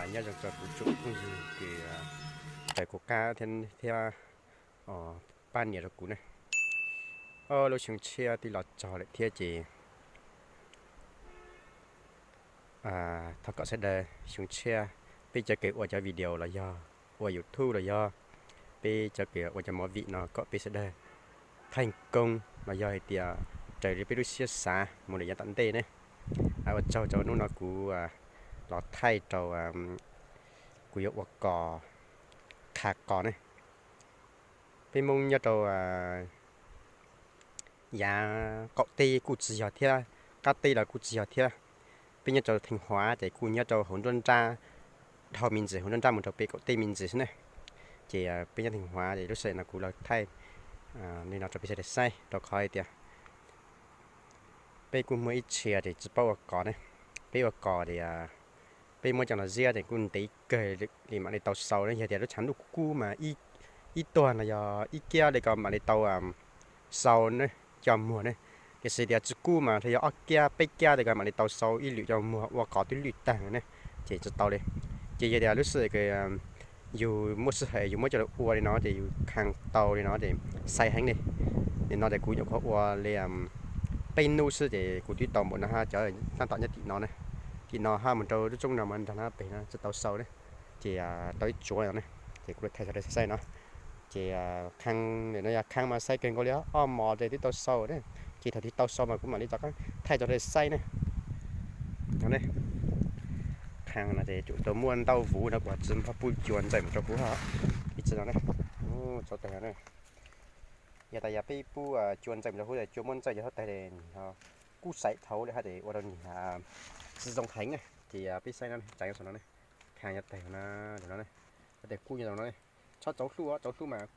Nyob zoo rau kuv tsoom phooj ywg kws raws kuv qab thiab, thiab pab nias rau kuv ne. Lub xyoo tshiab twb los txog lawm thiab ces thov kom sawv daws xyoo tshiab peb cov kws ua cov video los yog ua YouTube los yog peb cov kws ua cov movie no kom peb sawv daws thaij koob los yog hais tias raws li peb lub siab xav mus lawm yav tom ntej ne. Ua tsaug rau hnub no kuv los thaij rau, kuv yuav ua kos, qha qos ne. Peb Hmoob nyob rau yav qaum teb kuj tsis yog thiab, qab teb los kuj tsis yog thiab. Peb nyob rau Theej Huav ces kuj nyob rau hauv nruab nrab, dhau me ntsis hauv nruab nrab mus rau pem qaum teb me ntsis xwb ne. Ces peb nyob Theej Huav ces lub sij hawm no kuv los thaij li no rau peb sawv daws saib rau qhov hais tias peb kuj muaj ib txhia ces tsis paub ua kos ne. Peb ua kos ces peb muab coj los ziab ces kuj ntev kawg li mam li tau xau ne. Yog tias lub tshav ntuj kub kub mas ib tuag no yog ib kiab li ko mam li tau xau ne, coj muag ne. Tiam sis tias tsis kub mas yog ob kiab peb kiab li ko mam li tau xau ib lwm coj muag ua kos twb lwj tag ne, ces tsis tau li. Ces yog tias lub sij hawm yus muaj sij hawm yus muab coj los ua li no ces yus khaj tau li no ces xais heev li. Nim no ces kuv nyuam qhuav ua li peb hnub xwb ces kuv twb tau npaum no hab, cov tab tom nyob tim no ne, tim no hab mus rau lub roob no mas nrog no pem no tsis tau xau ne. Ces tau ib tsuav no ne, ces kuv thaij rau sawv daws saib no. Ces khaj, no yog khaj mas xais kawg nkaus li, ob mos ces twb tau xau ne. Ces thaum twg tau xau mas kuv mam li rov qab thaij rau sawv daws saib ne. No ne, khaj no ces tsum tau muaj ntau vuv no kuv tsis npog pub cua ntxawm mus rau huv hab. Ib txhia no ne, tau tag no ne. Yog tas yog peb pub cua ntxawm mus rau huv, cua muab ntxawm cov huab tais no, kub xaiv dhau li hab ces ua rau nws tsis zoo heev ne. Ces peb saib no, tseev saum no ne, khaj nyob tag no, no ne, huab tais kub nyob no ne. Txhob txaus hlub, txaus hlub mas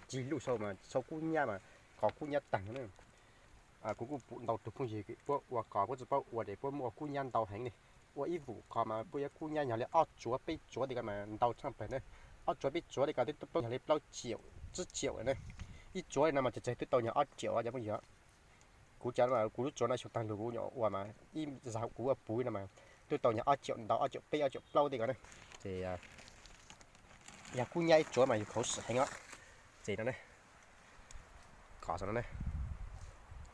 cig lug xau mas xau kub nyab mas qos kub nyab tag no ne. Kuv kuj pum ntau tug phooj ywg puab ua kos puab tsis paub ua ces puab muab ua kub nyab ntau heev ne. Ua ib vum kos mas puab yuav kub nyab nyog li ob tsuav peb tsuav li ko mas ntau tshaj plaws ne. Ob tsuav peb tsuav li ko twb tau nyog li plaub ciaum tsib ciaum lawm ne. Ib tsuav li no mas tsawg tsawg twb tau nyog ob ciaum cov phooj ywg. Kuv cov, kuv lub tsuav no xyoo tag lug kuv nyuam ua mas ib zag kuv ua puv no mas twb tau nyog ob ciaum ntau, ob ciaum peb, ob ciaum plaub tej ko ne. Ces yog kub nyab ib tsuav mas yus khuv xim heev os. Ces no ne, kos saum no ne,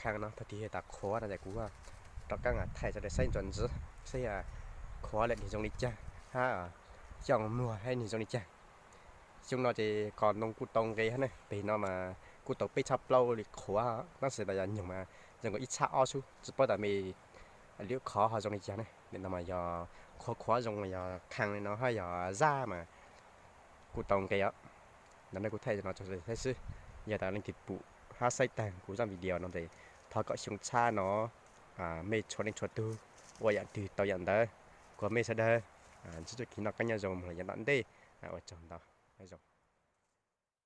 khaj no thaum twg tas qhuav no ces kuv rov qab thaij rau sawv daws saib ntsuas ntxiv saib qhuav lawm nws zoo li cas hab coj muag hab nws zoo li cas. Xyoo no ces kos ntoo kuj tau nqe hab ne, pem no mas kuj tau peb txhab plaub li qhuav, tab sis tas yog nyoog mas zoo nkaus ib txhab ob xwb, tsis paub tas me lwm qhov ho zoo li cas ne. Nim no mas yog qhuav qhuav zoo mas yog khaj li no hab yog zaj mas kuj tau nqe os. No ne kuv thaij no rau sawv daws saib xwb. Yog tas leej twg pum hab saib tag kuv zaj video no ces thov kom xyoo txhab no mej txhua leej txhua tug ua yam twg tau yam ntawd. Kuv mej sawv daws ntsib txuj kev noj qab nyob zoo mus lawm yav tom ntej. Ua tsaug ntau, nyob zoo.